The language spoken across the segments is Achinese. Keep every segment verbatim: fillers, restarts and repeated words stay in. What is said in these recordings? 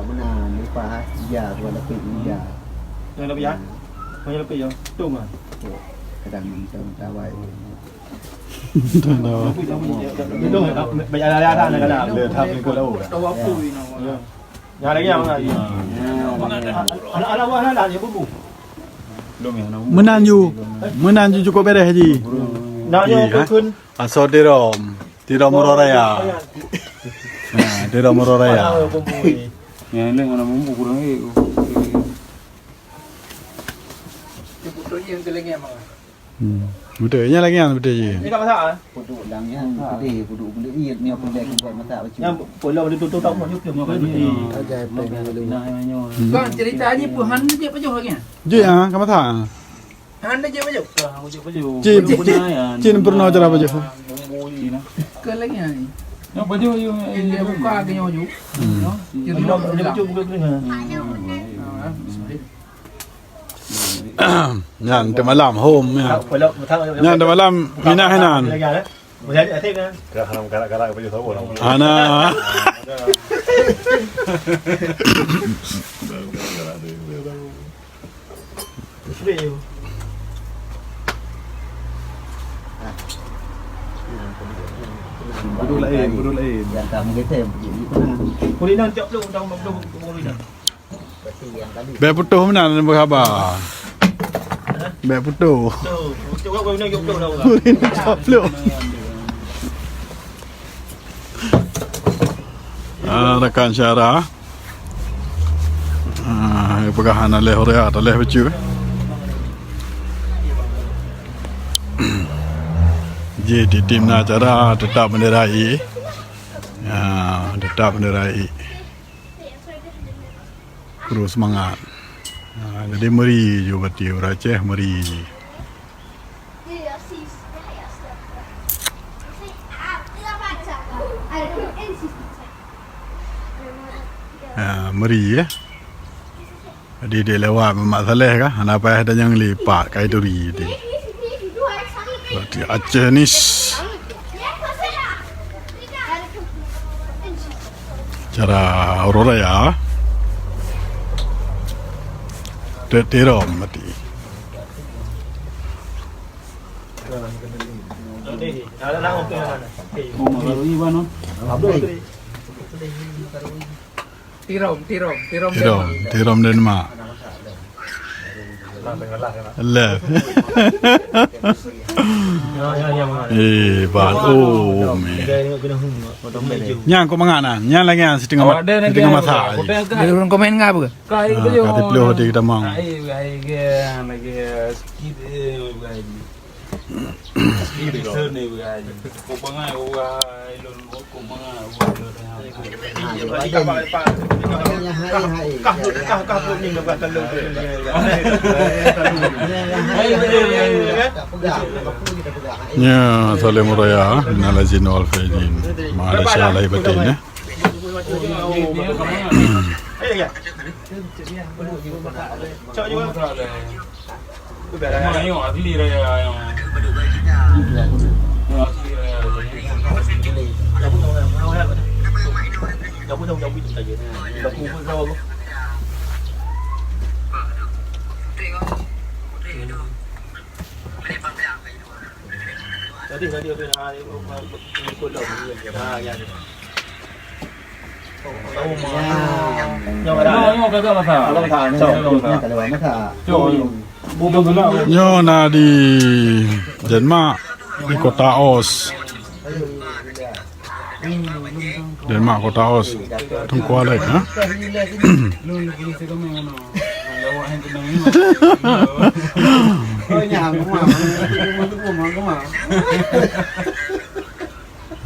Meunan, leupah, ija, tuan lapék ija. Nyang lapék ija? Nyang lapék ija? Tung ah. Kadang minta-minta baik. Tung dah. Tung, banyak ada-ada nak kena. Dia tak boleh kau tahu. Ya. Nyang lagi yang mana? Anak-anak buah nak, nak, dia bubu. Meunan ju. Meunan ju cukup beres, Haji. Nak nyoe, eh? Asoe Tirom. Tirom Uroe Raya. Ha, Tirom Uroe Raya. Yang lain mana bumbu kurang, eh. Hmm. Betul, yang lagi yang betul je. Ni kat masak, ah? Puduk lang yang pedih, puduk buleuk iet ni, apa lagi buat masak bacut. Yang pulau ada tutup tak mau juga, mau kan? Ajaib, pengen dulu. Nah, yang nyoe. Hmm. Kan cerita ni pun han dia pajoh lagi, ah? Je, ah, kat masak, ah. Hana jeuet baju. Cin, cin pernah cara baju. Ke lagi ni. Yang baju you, yang dia buka ke nyoe ju. Hmm. Dia buka baju buka kena. Nyan teumalam home ya. Nyan teumalam minah hinan. Hana. Bodoh lain, bodoh lain. Yang kamu kata, kulit nang cok tu, tahu bodoh, bodoh lain. Bèk putôh meunan beuhaba. Bèk putôh. Kulit nang cok tu, tahu. Kulit nang cok tu. Ah, rakan syara. Ah, peugah hana lé horeat, lé bacut. Ji titim na acara tetap bendera I. Ya, tetap bendera I. Terus semangat. Ah, jadi meuri ju berarti ureueng Aceh meuri ji. Ha, meuri ya. Jadi dia lewat Mak Saleh kah? Hana payah dah nyang lipat kai turi dia. Berarti Aceh ni s-, cara orang raya. Te-, Tirom berarti. Tirom, Tirom, Tirom. Tirom, Denmark. Tirom Denmark. Leh. Eh, ban. Oh, meh. Nyang kok mangat nah. Nyang lagi nyang setengah ma-, setengah masak. Ada orang komen ngapa? Ka, ka diploh di Kedamang. Ai, ai, ge, lagi sikit, eh, bukan. Sikit, eh, ni bukan. Kau bangai, kau bangai, lon, kau bangai, kau bangai. Ya, salam raya, minal aidin wal faizin. Malaysia lahir batin, ya. Tadi, tadi, tadi, ah, ikut lom. Ah, ya. Nyoe, nyoe, nyoe, nyoe, nyoe. Nyoe na di Denmark, di Kota Aust. Denmark, Kota Aust. Teungku Alex, ha?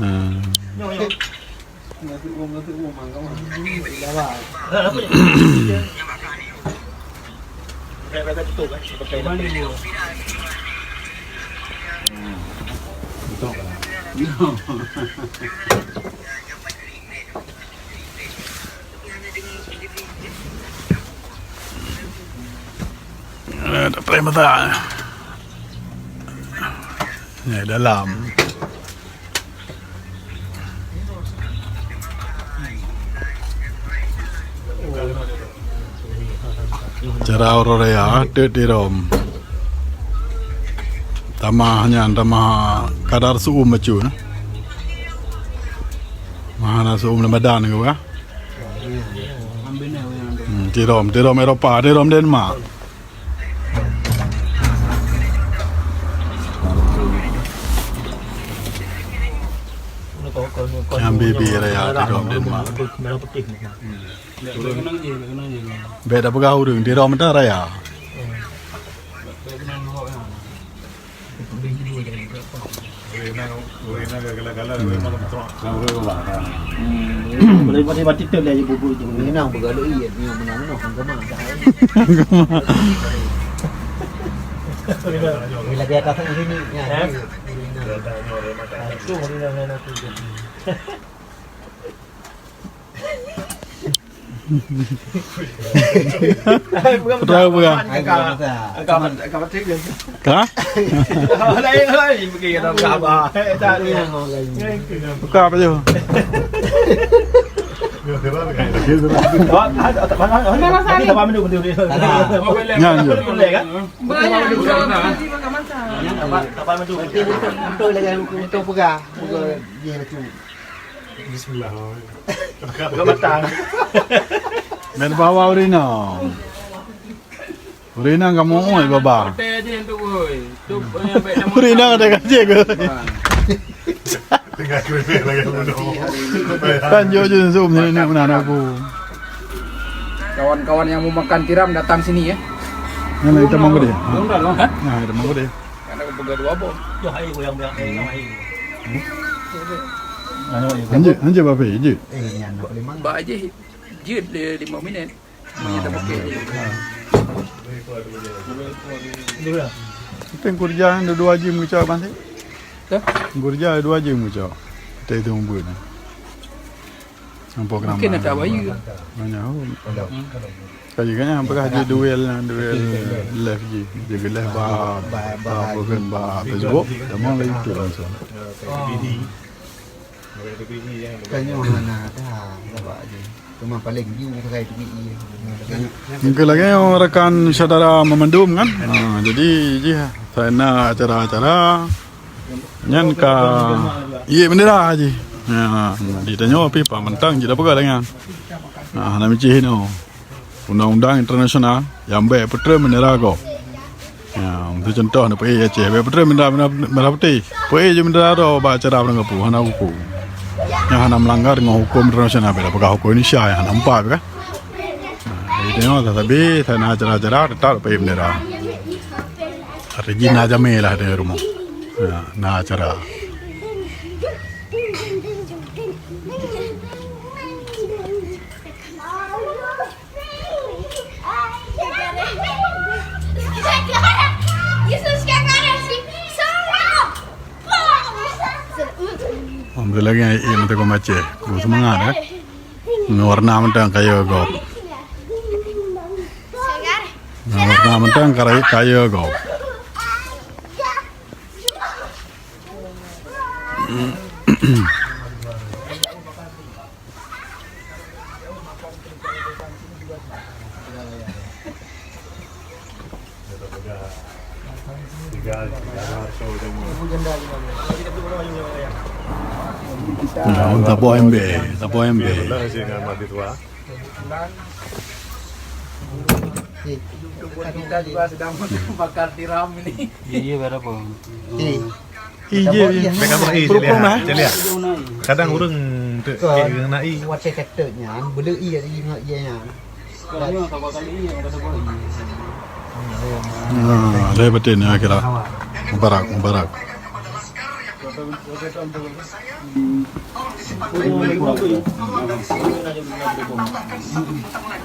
Hmm. Eh, tak payah masak. Ni dalam. Cara uroe raya, teuk di Rom. Tamah nyan, tamah kadar seuuem bacut na. Mahana seuuem Ramadan ke bah? Hmm, di Rom, di Rom Eropa, di Rom Denmark. Nyang bibi raya di Rom Denmark. Bèk tapeugah ureueng, di Rom meunan raya. Boleh, boleh mati tu dah ibu-ibu tu. Menang begalu iya, dia menang noh, kan kemana? Bila dia atas sini, ya. Eh? Itu boleh dah main aku. Peugah, peugah. Ka? Lain, lain, pergi kata sabar. Eh, tak ada. Buka apa tu? Nyan je. Boleh, kan? Banyak. Boleh, kan? Yang tak apa, tak apa, tu. Untuk, untuk lagi, untuk peugah. Peugah dia tu. Bismillah. Buka mata. Main bawa urina. Urina kamu oi baba. Urina ada gaji ke? Tengah keripik lagi bunuh. Kan jujur zoom ni nak menahan aku. Kawan-kawan yang mau makan tiram datang sini ya. Mana kita mau gede? Hah? Nah, kita mau gede. Karena aku pegang dua boh. Anjir, anjir babe, anjir. Ba aja jeuet lima minit. Meunyo tabukét. Kita kerja dua-dua jam meucok bang. Hah? Kerja dua jam meucok. Kita itu umbun. Nampak kenapa? Mungkin ada bayi. Banyak. Kaji kan yang pernah di duel, duel live ji. Dia live ba, ba, ba, bukan ba Facebook. Sama lagi tu langsung. Kan nyoe hana dah, sabar je. Cuma paling ju pakai tu biji. Mungkin lagi orang rakan saudara memendum kan. Ha, jadi ji saya nak acara-acara nyan ka iya bendera ji. Ha, ditanyoe pi pak mentang ji dah peugah dengan. Ha, nak micih no. Undang-undang internasional nyang bèk peutrön bendera gob. Ya, untuk contoh na peuék Aceh, bèk peutrön bendera, bendera, bendera putéh. Peuék je bendera droe bak acara barangkapeue, hana huköm. Nyang hana meulanggar deungon huköm internasional, bèk tapeugah huköm Indonesia nyang hana meupat kan. Nah, jadi tengok, sabe, na acara-acara tetap peuék bendera. Rajin na jamé lah di rumoh. Ya, na acara. Alhamdulillah, ngai ie mantong macam. Ku semangat, eh. Warna mantong kayu gob. Warna mantong kayu gob. Nah, taboh ember, taboh ember. Kita juga sedang bakar tiram ini. Iya, berapa? Ije. Mereka buat ije, Puruk-puruk lihat. Nah. Ije lihat. Kadang ureueng tu, eh, kena i. Watèe catet nyan, beuleue ie, ie nyan. Sekarang ni, kalau kali ni, yang kata boleh. Ah, saya betul ni, akhirnya. Mubarak, mubarak.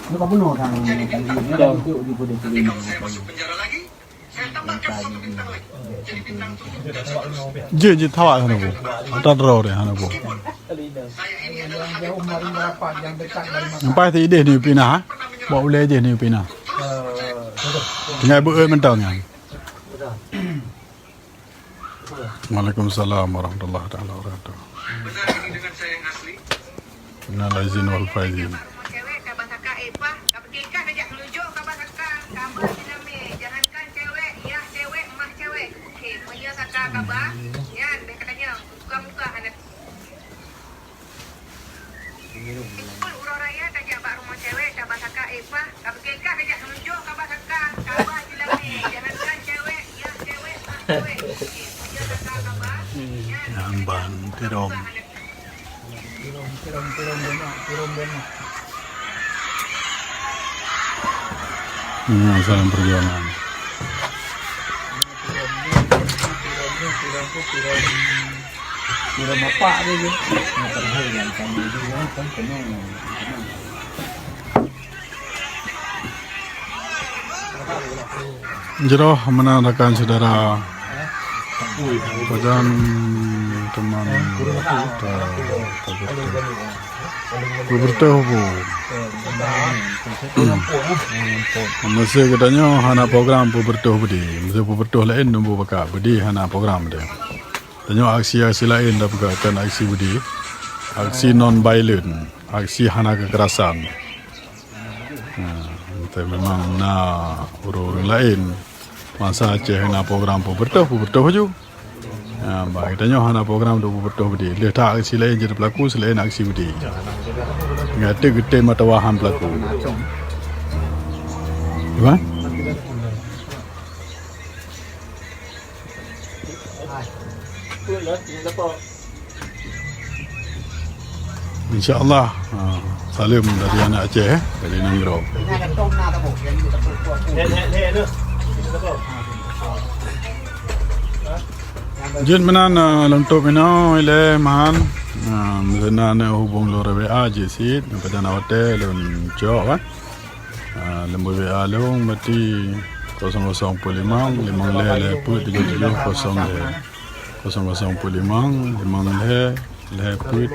Ini kau bunuh kan? Jeuet, jeuet tawak hana bu. Ata droe deh hana bu. Sampai ti ideh ni pinah, ha? Bak ulèe ideh ni pinah. Tinggai beuet mantong nyan. Waalaikumsalam warahmatullahi taala wabarakatuh. Minal aizin wal faizin. Kaba, nyan, bèk katanyong, muka-muka hana. Ipun uroe raya tajak bak rumoh cewek, kaba saka, eh, pah, ka beukeh ka tajak meununjuk kaba saka, kaba jilami, jangankan cewek, ya cewek, ah, cewek. Okey, dia saka kaba, nyan, Nyan ban tirong. Ini yang saling perjuangan. Jroh meunan rakan syedara, pajan teuma ta-, ta-, peubeureutoh bu. Meusé geutanyoe hana program peubeureutoh beudé, meusé peubeureutoh laén nunggu baka beudé hana program deh. Tanyoe aksi-aksi laén tapeugah kon aksi beudé, aksi non violent, aksi hana kekerasan. Nah, tapi memang na ureueng-ureueng laén. Masa Aceh na program peubeureutoh, peubeureutoh ju. Nah, bak geutanyoe hana program untuk peubeureutoh beudé. Lheueh that aksi laén jadi pelaku selain aksi beudé. Ngat geutem atawa han pelaku. Gimana? Insya Allah, ha, saleuem dari aneuk Aceh, eh, dari Nanggroe. Jeuet meunan, eh, lôn tôp inoe ilèe meuhan. Eh, meunan hubung lôn W A jih cit, pajan watèe lôn cok, kan. Ah, nombor W A lôn berarti kosong kosong peuet limong, limong lhèe lhèe peuet tujoh tujoh kosong lhèe. Kosong kosong peuet limong, limong lhèe lhèe peuet.